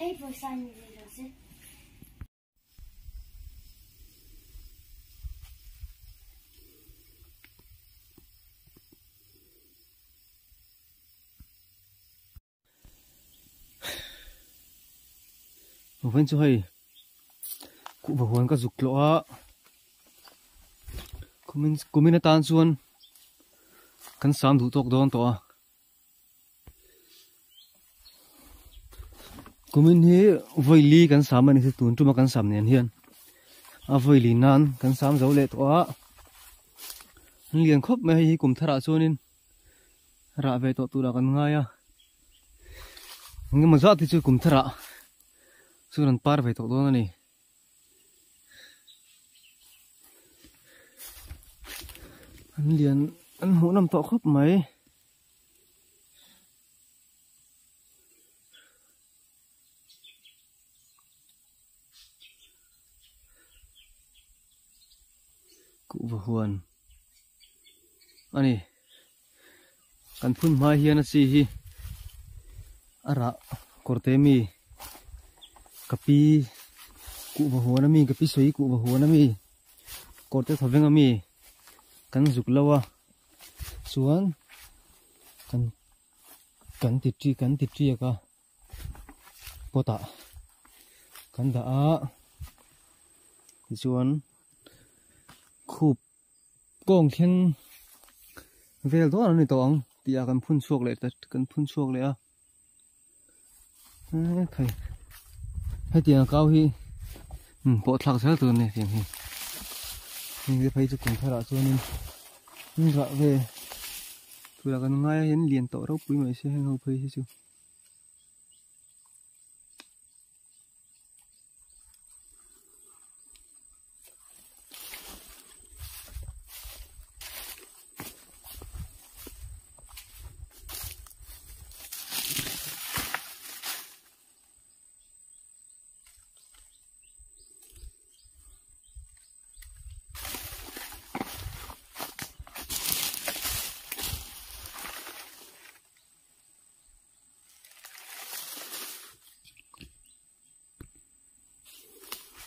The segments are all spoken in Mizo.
Hei pawisa ni ve lo se. Vawiin chu hei kuhva huan ka zuk tlawh a kumin kumin atan chuan kan sam duh tawk dawn tawh a kumin hi vawi li kan sam a ni chu tun tuma kan sam nen hian a vawi li nan kan sam zo leh tawh a an lian khawp mai hei hi kum tharah chuanin rah ve tawh turah kan ngai a engemaw zat hi chu kum tharah chuan an par ve tawh dawn a ni. An lian an hmuh nawm tawh khawp mai. Kuhva huan a ni. Kan phun hma hian a chi hi a rah kawr te mi ka pi kuhva huan ami ka pi sawi kuhva huan ami kawr te thawveng ami kan zuk lo a chuan kan kan ti ṭi kan ti ṭiak a pot ah kan dah a tichuan khup kawng thleng vel dawn an ni tawh ang tih ah kan phun chhuak leh ta kan phun chhuak leh a ekhai hetiang kau hi pawh thlak zel tur a ni hetiang hi heng te phei chu kum tharah chuanin an rah ve tura kan ngai a hian lian tawh ropui mai se heng ho phei hi chu.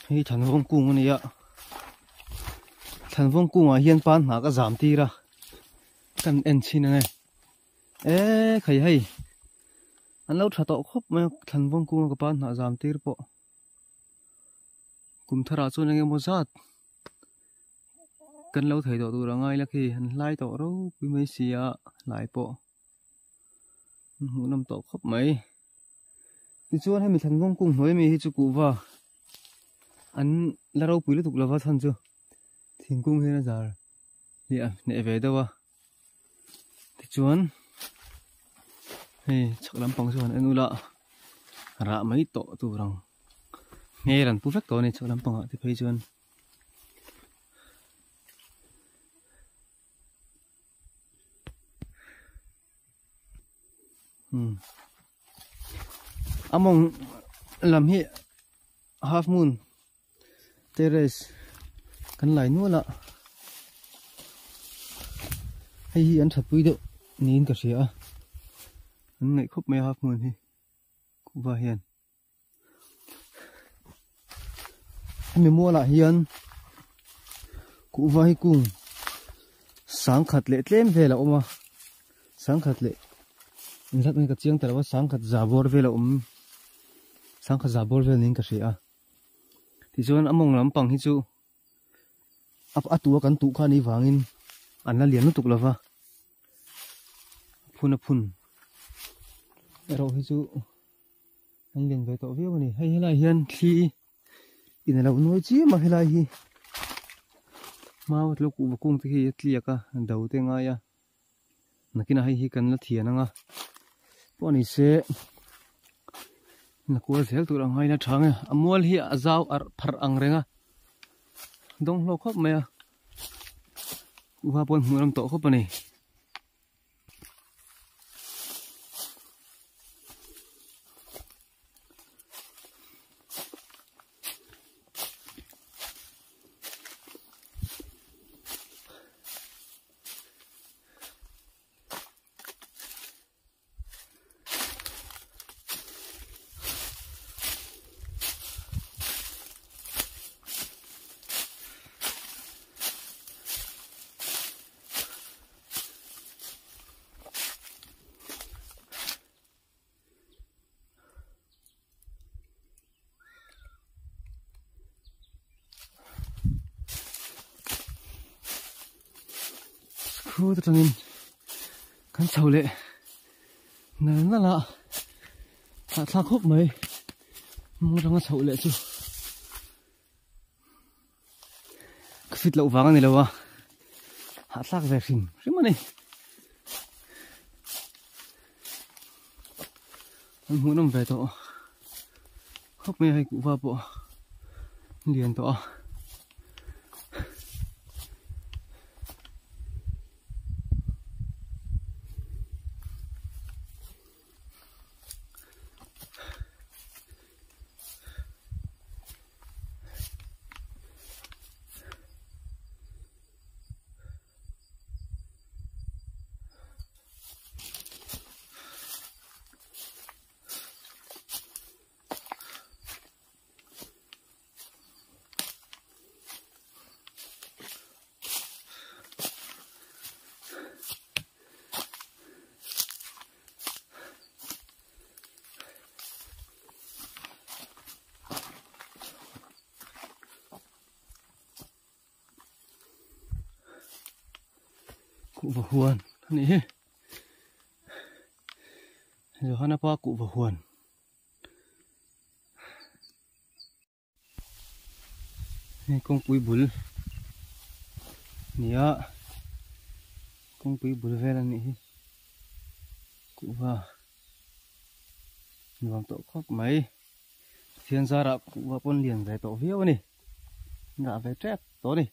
Hei Thanvawng kung a ni a Thanvawng kungah hian pan hnah ka zam tir a kan en chhin ang e e khai hei an lo tha tawh khawp mai a Thanvawng kunga ka pan hnah zam tir pawh kum tharah chuan eng emaw zat kan lo thei tawh tur a ngai la khi an hlai tawh ropui mai si a hlai pawh. An hmuh nawm tawh khawp mai. Tichuan hemi thlanvawng kung hnuai ami hi chu kuhva an la ropui lutuk lova chhan chu thingkung hian a zar hi a hneh ve deuh a. Tichuan hei chhak lampang chu han en ula rah mai tawh tur ang hmel an pu vek tawh a ni chhak lampangah te phei chuan. A mawng lam hi half moon terrace kan lai nual a hei hi an thatpui deuh niin ka hria a an ngaih khawp mai a half moon hi kuhva hian. Hemi mualah hian kuhva hi kung sangkhat leh tlem vel a awm a sangkhat leh engzat nge ka chiang ta lo a sangkhat za bawr vel a awm sangkhat za bawr vel niin ka hria a tichuan a mawng lampang hi chu a tua kan tuh kha a nih vangin an la lian lutuk lo va phun a phun erawh hi chu. An lian ve tawh viau a ni. Hei helai hian thli in a lo nuai chiam a helai hi mau tluk kuhva kung te hi a tliak a do te ngai a nakinah hei hi kan la thian ang a pawh ni se la kual zel tur ang ngaina tha nge a mual hi a zau arh pharh ang reng a dawng hlawk khawp mai a kuhva pawh an hmuh ram tawh khawp a ni. Khut atangin kan chho leh nal nal a, hahthlak khawp mai mawng atanga chhoh leh chu ka fit loh vang a ni lo a, hahthlak ve hrim hrim a ni. An hmuhnawm ve tawh khawp mai a hei kuhva pawh lian tawh a. Kuhva huan a nih hi Johana pa kuhva huan. Hei kawngpui bul nia kawngpui bul vel a nih hi kuhva nuam tawh khawp mai thian zarah kuhva pawn lian ve tawh viau a ni rah ve tep tawh a ni.